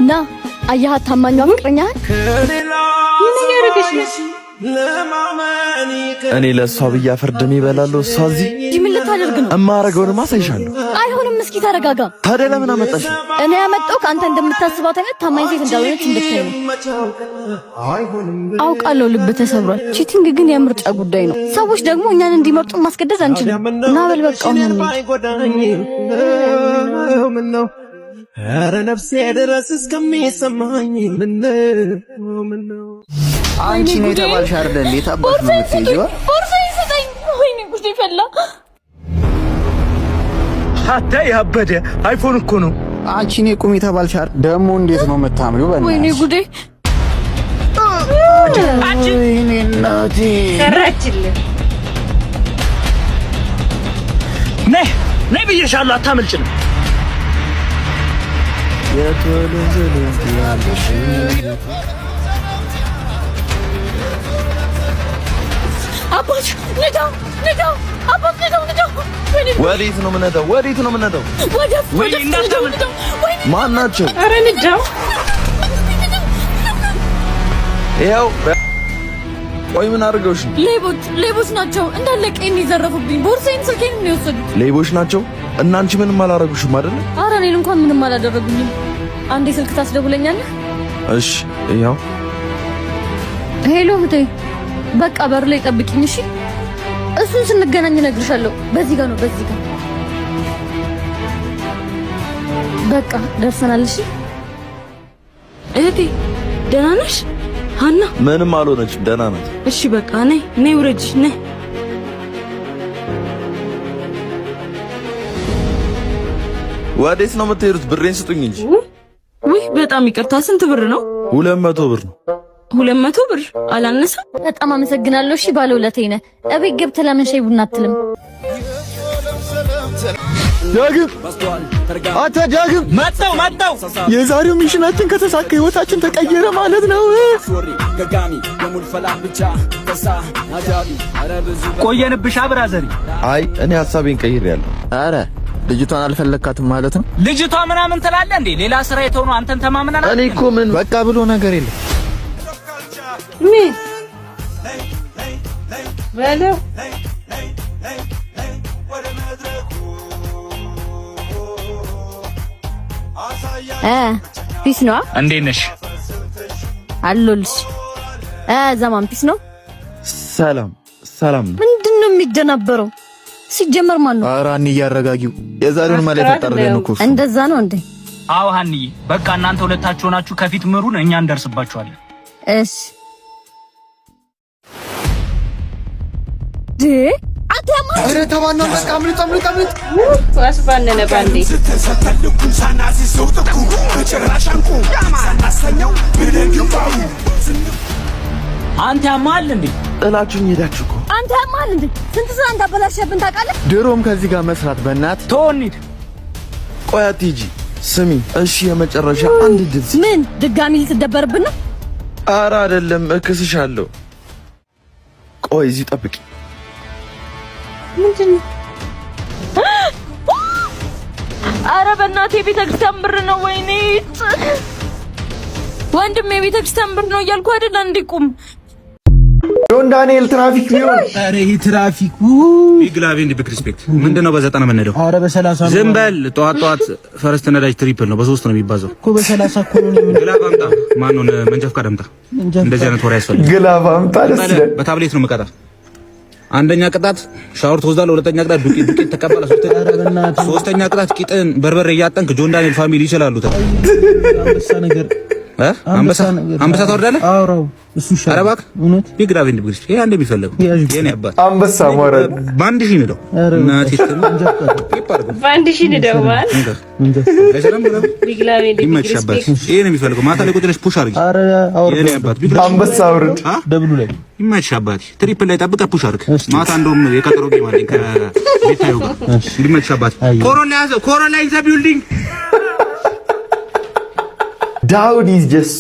እና አያሃት ታማኟ ፍቅረኛህን? ምን እያደረገች ነው? እኔ ለእሷ ብዬ አፈር ድሜ እበላለሁ። እሷ እዚህ ምን ልታደርግ ነው? እማረገውንማ አሳይሻለሁ። አይሆንም። እስኪ ተረጋጋ። ታዲያ ለምን አመጣሽ? እኔ ያመጣው ከአንተ እንደምታስባት አይነት ታማኝ ሴት እንዳልሆነች እንድታይ ነው። አውቃለሁ ልብ ተሰብሯል። Cheating ግን የምርጫ ጉዳይ ነው። ሰዎች ደግሞ እኛን እንዲመርጡ ማስገደድ አንችልም። እና በል በቃ አሁን እንሂድ። ኧረ ነፍሴ ድረስ እስከሚሰማኝ ምነው ምነው። አንቺ ነው የተባልሽ አይደል? እንዴት አባሽ ነው የምትይጂው? ቦርሳዬን ስጠኝ። ወይኔ ጉዴ ፈላ። ሀታ ያበደ አይፎን እኮ ነው። አንቺ ነው ቁሚ የተባልሽ አይደል? ደግሞ እንዴት ነው የምታምሪው? ወይኔ በእናትሽ። ጉዴ። ወይኔ እናቴ። ሰራችልን። ነይ ነይ ብዬሻለሁ፣ አታመልጭንም። የቶሎ ያለሽ። አባት ንዳው፣ ንዳው፣ አባት ንዳው፣ ንዳው። ወይኔ! ወዴት ነው የምነዳው? ወዴት ነው የምነዳው? ወደ ወደ ንዳው፣ ንዳው። ወይኔ! ማን ናቸው? ኧረ ንዳው። ይኸው ቆይ፣ ምን አድርገውሽ ነው? ሌቦች፣ ሌቦች ናቸው እንዳለ ቀይን የዘረፉብኝ። ቦርሳዬን፣ ስልኬን ነው የወሰዱት። ሌቦች ናቸው። እና አንቺ ምንም አላረጉሽም አይደለ? ኧረ እኔን እንኳን ምንም አላደረጉኝም። አንዴ ስልክ ታስደውለኛለህ? እሺ፣ ይኸው። Hello እህቴ፣ በቃ በር ላይ ጠብቂኝ እሺ። እሱን ስንገናኝ እነግርሻለሁ። በዚህ ጋር ነው፣ በዚህ ጋር። በቃ ደርሰናል። እሺ። እህቴ ደህና ነሽ? ሀና። ምንም አልሆነችም፣ ደህና ናት። እሺ በቃ ነይ ነይ፣ ውረጅ ነይ። ወዴት ነው የምትሄዱት? ብሬን ስጡኝ እንጂ። ውይ በጣም ይቅርታ። ስንት ብር ነው? 200 ብር ነው። 200 ብር አላነሰም? በጣም አመሰግናለሁ። እሺ ባለውለታዬ ነህ። እቤት ገብተህ ለምን ሻይ ቡና አትልም? ዳግም፣ አንተ ዳግም! መጣው መጣው። የዛሬው mission ኣችን ከተሳካ ህይወታችን ተቀየረ ማለት ነው። ቆየንብሻ brother። አይ፣ እኔ ሀሳቤን ቀይሬያለሁ። አረ ልጅቷን አልፈለካትም ማለት ነው? ልጅቷ ምናምን ትላለህ እንዴ? ሌላ ስራ የተሆኑ አንተን ተማምነናል። እኔ እኮ ምን በቃ ብሎ ነገር የለም። ምን በለው? Peace ነው። እንዴት ነሽ? አሎልሽ ዘማን peace ነው። ሰላም ሰላም ነው። ምንድን ነው የሚደናበረው? ሲጀመር ማን ነው? ኧረ ሀኒዬ አረጋጊው። የዛሬውን ማለት የፈጠረልን እኮ እሱ። እንደዛ ነው እንዴ? አዎ ሀኒዬ፣ በቃ እናንተ ሁለታችሁ ሆናችሁ ከፊት ምሩን፣ እኛ እንደርስባችኋለን። እሺ ዴ አንተ ያማ ኧረ ተባናው፣ በቃ አምልጥ አምልጥ አምልጥ። አስባነነ ባንዴ። አንተ ያማል እንዴ? ጥላችሁኝ ሄዳችሁ እኮ። አንተ ያማል እንዴ? ስንት ስራ እንዳበላሸብን ታውቃለህ? ድሮም ከዚህ ጋር መስራት በእናት ተወው እንሂድ። ቆይ አትሂጂ። ስሚ እሺ፣ የመጨረሻ አንድ ድል። ምን ድጋሚ ልትደበርብን ነው? ኧረ አይደለም፣ እክስሻለሁ። ቆይ እዚህ ጠብቂ። ምንድን ነው? አረ በእናቴ የቤተ ክርስቲያን ብር ነው። ወይኔ ወንድም የቤተ ክርስቲያን ብር ነው እያልኩ አይደል? እንዴ ቁም። ጆን ዳንኤል ትራፊክ ቢሆን። ኧረ ይህ ትራፊክ! Big love and big respect። ምንድን ነው በ90 የምንሄደው? ኧረ በ30 ነው። ዝም በል። ጠዋት ጠዋት first ነዳጅ triple ነው፣ በሶስት ነው የሚባዛው። እኮ በ30 እኮ ነው የምንሄደው። Glove አምጣ። ማነው መንጃ ፈቃድ አምጣ። እንደዚህ አይነት ወሬ አያስፈልግም። Glove አምጣ ደስ ይላል። በታብሌት ነው የምቀጣ። አንደኛ ቅጣት ሻወር ትወስዳለህ። ሁለተኛ ቅጣት ዱቄት ዱቄት ትቀባለህ። ሶስተኛ ቅጣት ቂጥን በርበሬ እያጠንክ ጆን ዳንኤል family ይችላሉ። አንበሳ ነገር። እ አንበሳ አንበሳ ታወርዳለህ? አውራው እሱ ይሻላል። ኧረ እባክህ። እውነት። Big love and big respect። ይሄ አንድ የሚፈለገው የኔ አባት። አንበሳ ማውረድ። በ1000 ንደው እናቴ። በ1000 ንደው ማለት። Big love and big ይመችሽ አባት። Respect። ይሄ ነው የሚፈልገው። ማታ ላይ ቁጭ ብለሽ push አድርጊ። ኧረ አውርድ። የኔ አባት big love። አንበሳ አውርድ። አ ደብሉ ላይ። ይመችሽ አባቴ። Triple ላይ ጠብቀህ push አድርግ። ማታ እንደውም የቀጠሮ game አለኝ ከቤታዩ ጋር። ይመችሽ አባቴ። ኮሮና ያዘ፣ ኮሮና in the building። ዳውድ is just